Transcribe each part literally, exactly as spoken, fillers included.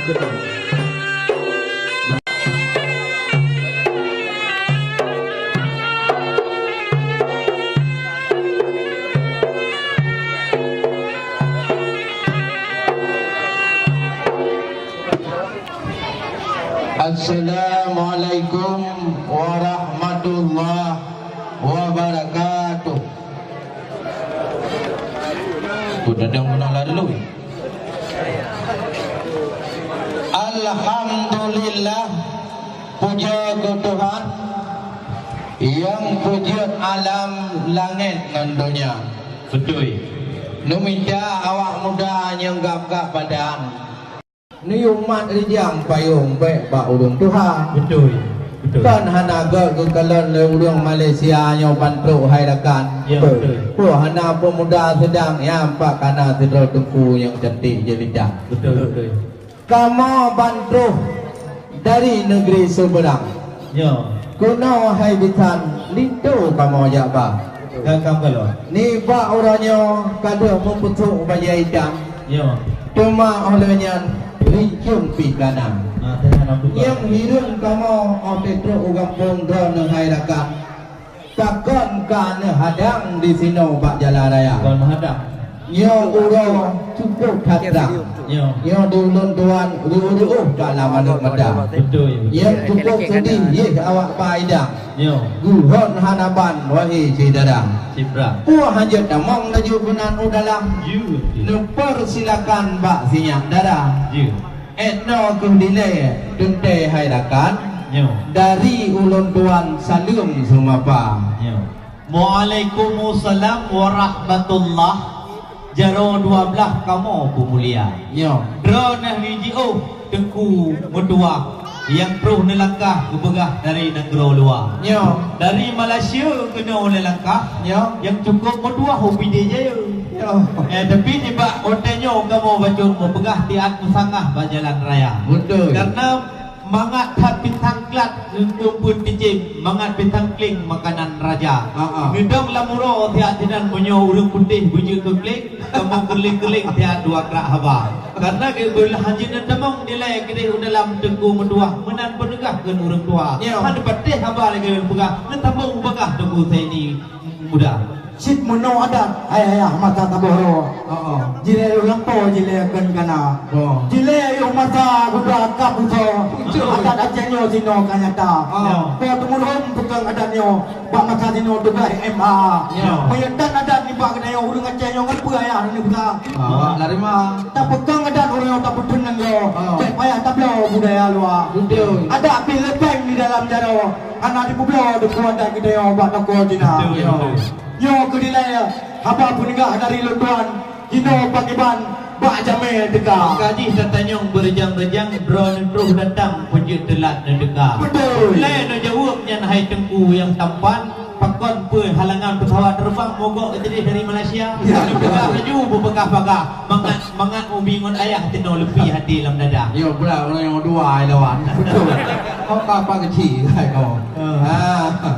Assalamualaikum warahmatullahi wabarakatuh. Peue datang beuna laju. Alhamdulillah, puja keu Tuhan nyang peujeuet alam langét ngon donya. Beutôi. Neumita awak muda nyang gab-gab badan. Neuyue mat rijang payong bèk bak ureueng tuha. Beutôi, beutôi. Kon hana göt geukalon lé ureueng Malaysia nyoe ban trok hai rakan. Ya, beutôi. Peue hana peumuda seudang nyang pat kana sidroe teungku nyang cantik jelita. Beutôi, beutôi. Kamoe ban troh dari neugri seubeurang. Ya. Keunoe hai bisan linto kamoe jak ba. Ka, ka meugalak. Nibak uroe nyoe ka deuh meupeusok bajèe itam. Ya. Teuma óh lheueh nyan rincong pih ka na. Ah, teuka na buka. Nyang hireuen kamoe óh trok u gampông droeneuh hai rakan. Pakon ka neuhadang disinoe bak jalan raya. Kon meuhadang. Nyoe uroe cukôp that trang. Nyoe. Nyoe di ulôn tuan riôh-riôh ka lam aneuk mata. Beutôi. Nyang cukôp seudeh yeh awak ba idang. Nyoe. Geuhon hana ban, wahé syedara. Cit brat. Peue hajat tamong laju keunan u dalam. Yue. Neupeusilakan bak sinyak dara. Yue. Inoe keuh dilèe teuntèe hai rakan. Nyoe. Dari ulôn tuan saleuem seumapa. Nyoe. Waalaikumsalam warahmatullah. Jaroe dua blaih kamoe peumulia. Nyoe. Droeneuh jiôh teungku meutuah nyang troh neulangkah geupeugah dari nanggroe luwa. Nyoe. Dari Malaysia keunoe neulangkah. Nyoe. Nyang cukôp meutuah u Pidie Jaya. Nyoe. Eh, tapi nibak watèe nyoe kamoe bacut meupeugah tiat meusanggah bak jalan raya. Beutôi. Karena mangat that pisang klat, eunteuk peuet cicém, mangat pisang kling makanan raja. Ha, ha. Neudong lam uroe siat sinan meunyoe ureueng putéh beujeuet keu kling, kamoe keuléng-keuléng siat dua krak haba. Karena geubeulahan jeuet neutamong nilai keudeh u dalam teungku meutuah, meunan peuneugah kheun ureueng tuha. Ya. Han patéh haba lagèe peugah, neutamong bagah teungku Saini. Muda. Cit meunoe adat ayah-ayah masa saboh droe. Heeh. Jilèe yoh lampôh, jilèe kon kana. Oh. Jilèe yoh masa guda ka pusoe. Betul. Adat Aceh nyoe sinoe ka nyata. Oh. Po teumurhom peukong adat nyoe bak masa sinoe tugaih M A. Ya. Meunyoe tan adat nibak geutanyoe ureueng Aceh nyoe ngon peue ayah neupeugah. Ah, lari ma. Tapeukong adat ureueng nyoe tapeutheun nanggroe. Oh. Bèk payah tabloe budaya luwa. Betul. Adat pih leupeng di dalam jaroe. Hana jipeubloe teungku adat geutanyoe bak toko Cina. Betul, betul. Nyoe keuh dilèe haba peuneugah dari lôn tuan, jinoe pakriban bak jamèe teuka. Maka jih tatanyong beureujang-reujang, droeneuh troh datang peujeuet teulat neuteuka. Betul. Lé neujaweueb nyan hai teungku nyang tampan, pakon peue halangan peusawat teubang mogok keudeh dari Malaysia? Ya. Neupeugah laju beupeugah-peugah, mangat, mangat umi ngon ayah teunoe leupie até lam dada. Yo, brat ureueng nyang dua ai lawan. Betul. Kau ka apa kecil, hai kau. Ah. Ha.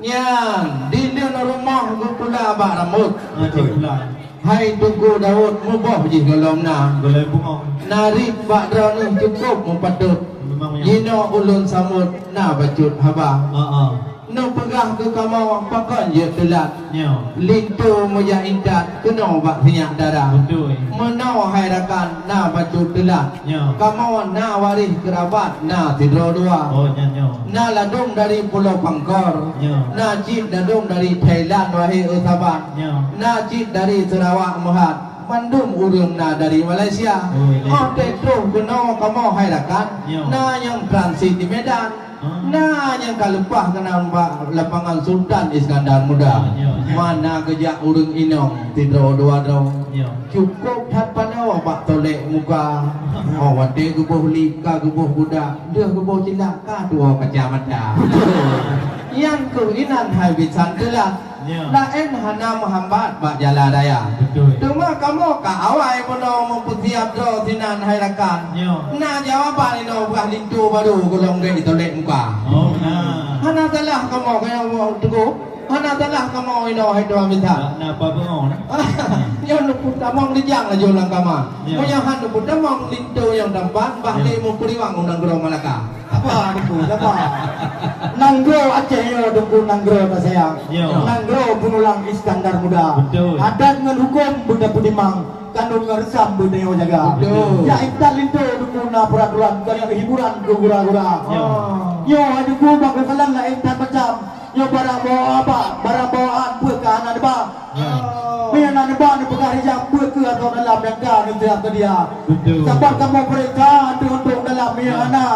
Nyan, di deungon rumoh geupula bak rambôt. Ah, cit pula. Hai Teungku Daud, muboh jih gohlom na. Gohlom bungong. Narit bak droeneuh cukôp meupatot. Memang meunyo. Jinoe ulôn sambot na bacut haba. Ha, ha. Neupeugah keu kamoe pakon jeuet teulat. Nyo. Linto meujak intat keunoe bak sinyak dara. Beutôi. Meunoe hai rakan na bacut teulat. Nyo. Kamoe na waréh keurabat na sidroe dua. Oh, nyan nyo. Na ladôm dari Pulo Pangkor. Nyo. Na cit ladôm dari Thailand, wahé sahabat. Nyo. Na cit dari Sarawak meuhat. Mandum ureueng na dari Malaysia. Oh, iya. Óh trôh keunoe kamoe hai rakan. Nyo. Na nyang transit di Medan. Ah. Na nyang ka leupah keunan bak lapangan Sultan Iskandar Muda. Ah, nyo, nyo. Mana geujak ureueng inong sidroe dua droe. Nyo. Cukôp that panoe bak tolek muka. Oh, watèe geuboh li ka geuboh budak, deuh geuboh cilak ka tuwoe kacamata. Nyan keuh inan hai bisan teulat. Ya. Laén hana meuhambat bak jalan raya. Betul. Teuma kamoe ka awai bunoe meupeusiap droe sinan hai rakan. Ya. Na jawaban inoe bak linto barô gohlom gèt di tolek muka. Oh, na. Hana salah kamoe keu nyoe teungku. Hana salah kamoe inoe hai tuan bisan. Na, na apa beungoh na? Nyoe lôn peutamong rijang laju lam kama. Ya. Meunyoe han lôn peutamong linto nyang tampan, bah Ya. lé meupeuriwang u nanggroe Malaka. Apa Teungku? Apa? Nanggroe Aceh nyoe Teungku nanggroe tasayang. Ya. Nanggroe Peumulang Iskandar Muda. Betul. Adat ngon huköm beuna peutimang. Kandong ngon reusam beudaya jaga. Betul. Jak intat linto Teungku na peuratoran, bukan keu hiburan keu gura-gura. Ya. Nyoe hai Teungku bak geukalon laén that macam. Nyoe barang bawa abak, barang bawaan peue ka hana neuba. Ya. Meunyoe hana neuba neupeugah rijang peue keu atau dalam nyang ka neuteuak keu dia. Betul. Saban kamoe peuriksa untuk dalam meunyoe Ya. hana,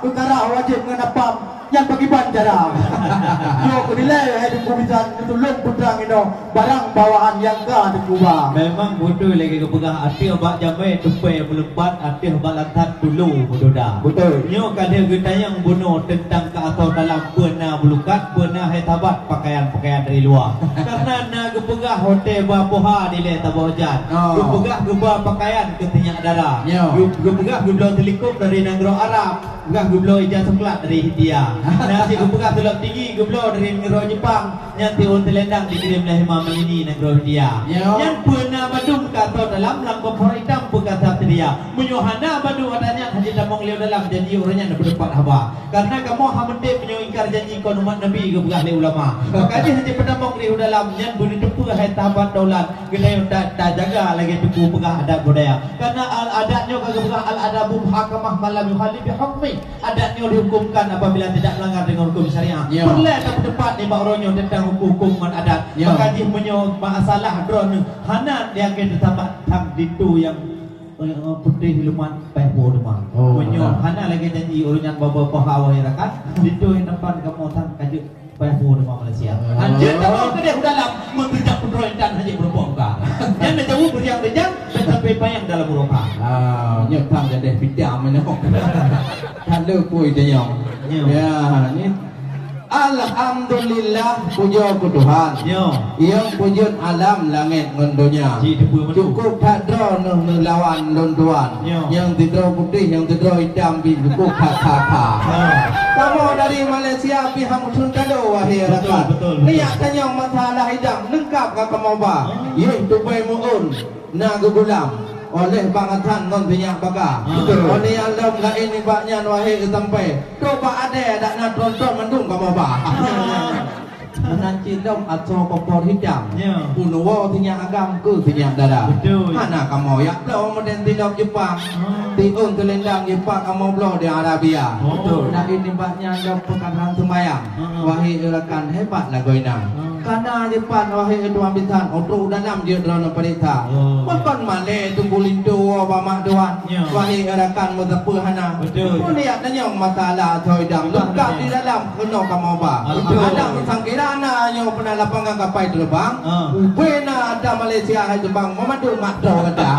peukara wajéb ngon apam. Nyan pakriban cara. Nyoe keudilai hai Teungku bisan neutulông putra inoe barang bawaan nyang ka teukuba. Memang beutôi lagée geupeugah ateueh bak jamé tupée meulumpat, ateueh bak lantat tulo meudoda. Beutôi. Nyoe ka lheueh geutanyong bunoe teuntang keu asoe dalam peue na meulukat, peue na hai sabat pakaian-pakaian dari luwa. Karena na geupeugah watée ba poha dilée saboh jan. Oh. Geupeugah geuba pakaian keu sinyak dara. Nyoe. Geu-, geupeugah geubloe teulikop dari nanggroe Arab. Peugah geubloe ija soklat dari Hindia. Na cit geupeugah tulop tinggi geubloe dari nanggroe Jepang. Nyan tiun teulendang dikirém lé Hema Malini nanggroe Hindia. Ya. Nyan peue na bandum ka asoe dalam lam kofor itam peue ka sab seudia. Meunyoe hana bandum ata nyan hana tamong lé dalam janji ureuëng nyan beuteupat haba. Karena kamoe hana meutem meunyoe ingkar janji kon umat Nabi geupeugah lé ulama. Maka jih hana peutamong lé dalam nyan beuneuteupeu hai sahabat daulat. Keuneuk ta-, tajaga lagée Teungku peugah adat budaya. Karena al-, adat nyoe ka geupeugah al-adabu muhakamah ma lam yukhali bi hukmi. Adat nyoe dihukumkan apabila tidak melanggar dengan hukum syariat. Ya. Peureulée tapeuteupat nibak uroe nyoe teuntang hukum-hukum ngon adat. Ya. Maka jih meunyoe masalah droeneuh hana diakhé teusabat tham ditu nyang, eh, putéh lumat paih po teuma. Oh, meunyoe betul. Hana lagée janji ureuëng nyan baba paha wahai rakan, ditu nyang depan kamoe tham ka jeuet Paih po teuma Malaysia. Oh. Hanjeuet tamong keudeh u dalam, meuteujak peutroe intan hanjeuet meurumpok muka. Nyan neujaweueb beuriang-beuriang, dan sampai payang dalam uroe ka. Ah, nyoe pang gadeh pidam nyoe. Hana pui tanyong. Nyoe. Ya, ni. Alhamdulillah, pujoe keu Tuhan. Nyoe. Nyang peujeuet alam langét ngon donya. Ji, teupeu beutôi. Cukup that droeneuh neulawan lôn tuan. Ya. Nyang sidroe putéh, nyang sidroe itam pih cukup that that. Ya. Kamoe dari Malaysia pih han meuteun kado, wahé rakan. Betul, betul, betul. Neujak tanyong masalah idang leungkap ka kamoe ba. Hmm. Yeh tubée meu'eun na geugulam oleh bangatan ngon sinyak baka. Hmm. Betul. Oleh nyang lom laén nibak nyan, wahé sampai, trok bak adée dak na tron-tron mandum kamoe ba. Hmm. Meunan cit lom asoe kompor hitam. Ya. Peunuwoe sinyak agam keu sinyak dara. Betul. Hana kamoe jak bloe model tilok Jepang. Hmm. Tiun teulendang Jepang kamoe bloe di Arabia. Oh. Betul. Laén nibak nyan lom peukaran seumayang. Hmm. Wahé rakan hebat lagoe na. Hmm. Kana Jepang wahé tuan bisan, utroe dalam jeuet droeneuh peuriksa. Oh. Pakon malée teungku linto woe bak mak tuan. Ya. Wahé rakan meuteupeu hana. Betul. Pun lihat tanyong masalah asoe idang. Betul. Leungkap di dalam. Keunoe kamoe ba. Alhamdulillah. Ada sangkira na nyoe peunalah lapangan kapai teubang. Ah. Ubé na ada Malaysia hai teubang meumadu mak droe gata.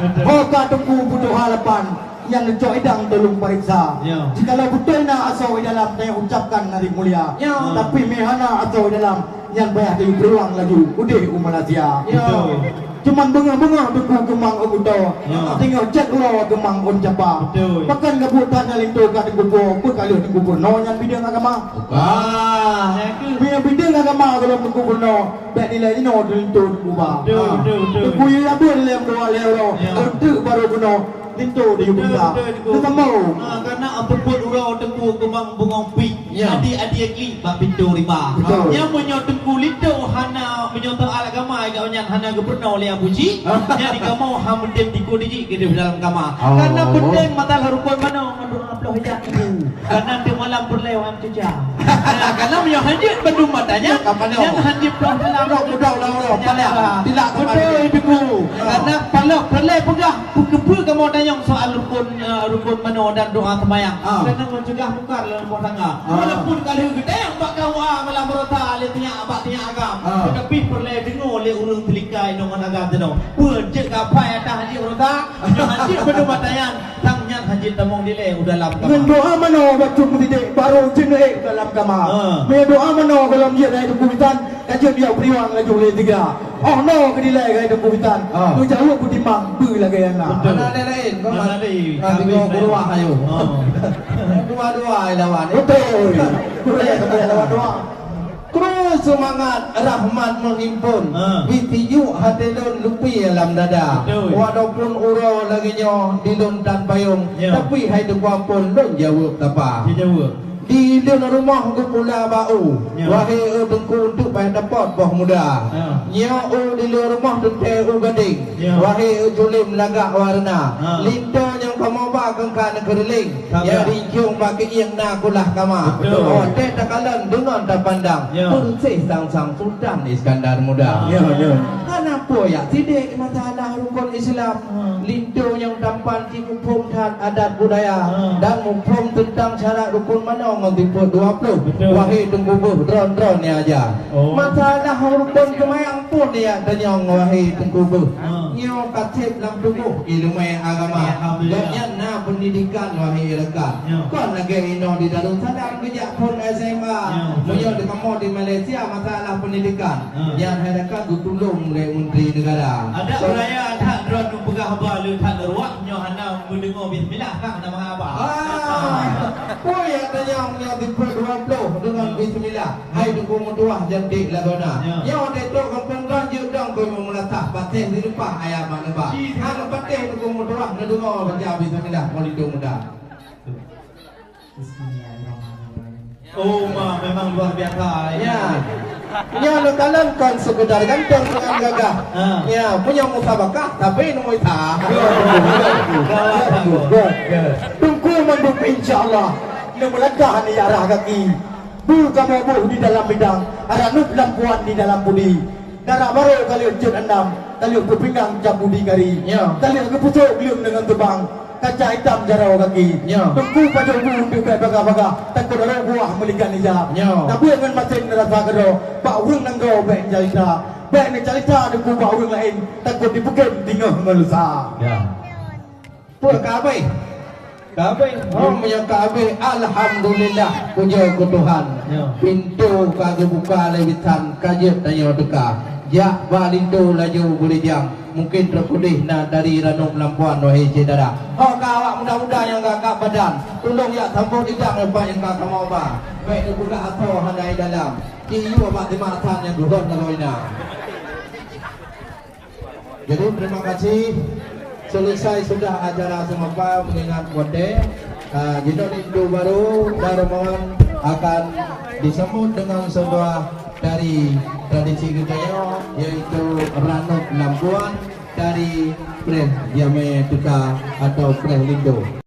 Betul. Ho ka teungku butuh harapan nyang neucok idang tolong pareksa. Ya. Jikalau beutôi na asoe i dalam teuucapkan narit mulia. Ya. Tapi meuhana asoe i dalam nyan payah tayue peurulang laju udeh u Malaysia. Ya. Betul. Cuman beungoh-beungoh teungku keumang ôn kuto. Ya. Teungoh chat uroe keumang ôn capa. Betul. Pakon gabuek that nyang linto ka teungku po, beukaleuh teungku peurunoe nyan bideueng agama. Wah. Meunyoe bideueng agama golom teungku peurunoe, bék dilée jinoe linto teungku ba. Betul, betul, betul. Teungku yue labeueng lé dua lé uroe, ya, eunteuk barô peurunoe linto di Betul, Yubiza. Betul, betul. Teusambông. Ha, karena teupot uroe teungku keumang beungoh pih. Ya. Adi-adi lagi bak pintoe riba. Betul. Nyang meunyoe teungku linto hana, meunyoe soal agama, agak nyan hana geupeurunoe lé Abu Ji, ah, nyan di kamoe han meutem dikeu dijik keudeh dalam kama. Oh. Karena penting masalah rukon manoe ngon doa ploh hijab ibu. Karena di malam peureulée wan cuca. Nah, karena meunyoe hanjeuet bandum mata nyan, nyang hanjeuet ploh dalam. Ploh, ploh, ploh, ploh, ploh. Tidak. Betul, Teungku. Ah. Karena paloh peureulée peugah, keupeue kamoe tanyong soal rukon, eh, rukon manoe dan doa seumayang. Ah. Karena mencegah mungkar dalam rumah tangga. Ah. Walaupun ka lheueh geutanyong bak K U A malam beurota lé sinyak bak sinyak agam, ah, tetapi peureulée deungoe lé ureuëng teulikai inong ngon agam teunoe. Peue jeuet kapai atas hanjeuet beurota, nyoe hanjeuet beudôh mata nyan, sang nyan hanjeuet tamong dilée u dalam kama. Ngon doa manoe bacut meutidek, barô jeuet neuék dalam kama. Ah. Meunyoe doa manoe golom jeuet hai teungku bisan, ka jeuet bak peurulang laju lé tiga. Oh no, keudilai hai teungku bisan. Ah. Meujaweueb peutimang beu lagée nyang na. Betul. Hana laén-laén, kau hana laén. Tiga keuluwa ayo. Oh. Dua-dua lawan. Betul. Boleh, boleh lawan dua. Seumangat rahmat meuhimpon, ha, bit tijuk até lôn lupi lam dada. Betul. Walaupun uroe lagée nyoe di lôn tan payong, ya, tapi hai Teungku Ampon lôn jaweueb tapa. Jaweueb. Di lôn rumoh geupula bak u, ya, wahé Teungku, untuk payah dapot boh muda. Ya. Nyoe u di lôn rumoh teuntée u gadeng. Ya. Wahé julém lagak warna, ha, linto nyang kamoe ba keungka neukeureuléng. Ka, ya, ya. Rincong bak keuieng na kulah kama. Betul. Oh, teh takalon deungon tapandang. Ya. Beureuséh sang-sang Sultan Iskandar Muda. Ya, ya. Hana peue yak sidek masalah rukon Islam. Ha. Linto nyang tampan cit muphom that adat budaya. Ha. Dan muphom teuntang syarat rukon manoe ngon sifeuet dua ploh. Betul. Wahé Teungku Beuh, droe-droe neuaja. Oh. Masalah rukon seumayang pun ya tanyong, wahé Teungku Beuh. Ha. Nyoe ka sép lam tuboh ileumé agama. Alhamdulillah. Gobnyan na peundidikan, wahé rakan. Ya. Kon lagée inoe di Darussalam geujak phon S M A. Ya, betul. Meunyoe di kamoe di Malaysia masalah peundidikan, ha, nyan hai rakan geutulông lé Menteri Negara. Adak so, budaya that droe neupeugah haba le that leuruak, nyoe hana meudeungoe bismillah, ka hana meuhaba. Ah, peue nyang tanyong nyoe sifeuet dua ploh deungon bismillah. Hai Teungku meutuah jantik lagoena. Ya. Nyoe watée trok gampông droe jeuet dong keu meumeulatah, patéh dileupah ayam mak neuba. Ji, hana patéh Teungku meutuah neudeungoe baca bismillah, Maulidul Muda. Bismillahirrahmanirrahim. Oh, ma, memang luar biasa, ya. Ya. Nyoe neukalon kon sekedar ganteng dengan gagah. Ha. Ya, punya musabakah, tapi nomor sa. Good, good, good, good. Teungku mandum insya Allah. Neumeulangkah ni arah kaki. Bu kamoe boh di dalam bidang, ranub lampuan di dalam budi. Dara barô ka lheueh cut andam, ka lheueh peupinggang cap budi kari. Ya. Ka lheueh geupusok gleueng deungon tubang, kaca itam jaroe gaki. Ya. Teungku pajoh bu untuk bèk bagah-bagah, takot roh buah meuligan ija. Ya. Tabeuet ngon masen rasa keudroe, bak ureueng nanggroe bèk neucalitra. Bèk neucalitra Teungku bak ureueng laén, takot jipeukém teungoh ngon lusa. Ya. Peue ka abéh? Ka abéh. Oh, meunyoe ka abéh, alhamdulillah, pujoe keu Tuhan. Ya. Pintoe ka geubuka lé bisan, ka jeuet tanyoe teuka. Jak bak linto laju beurijang, mungken trok keudeh na dari ranub lampuan, wahé syedara. Ho ka awak muda-muda nyang gagah badan, tulông jak sambot idang nibak nyang ka kamoe ba. Bèk neupeugah asoe hana i dalam. Ci yue bak teuma asan nyang geuhon lagoe na. Jadi, terima kasih. Selesai sudah acara seumapa mengingat watèe. Ah, jinoe linto barô dan rombongan akan disambut dengan sebuah tari tradisi geutanyoe, yaitu Ranub Lampuan, tari preh jamé teuka atau preh linto.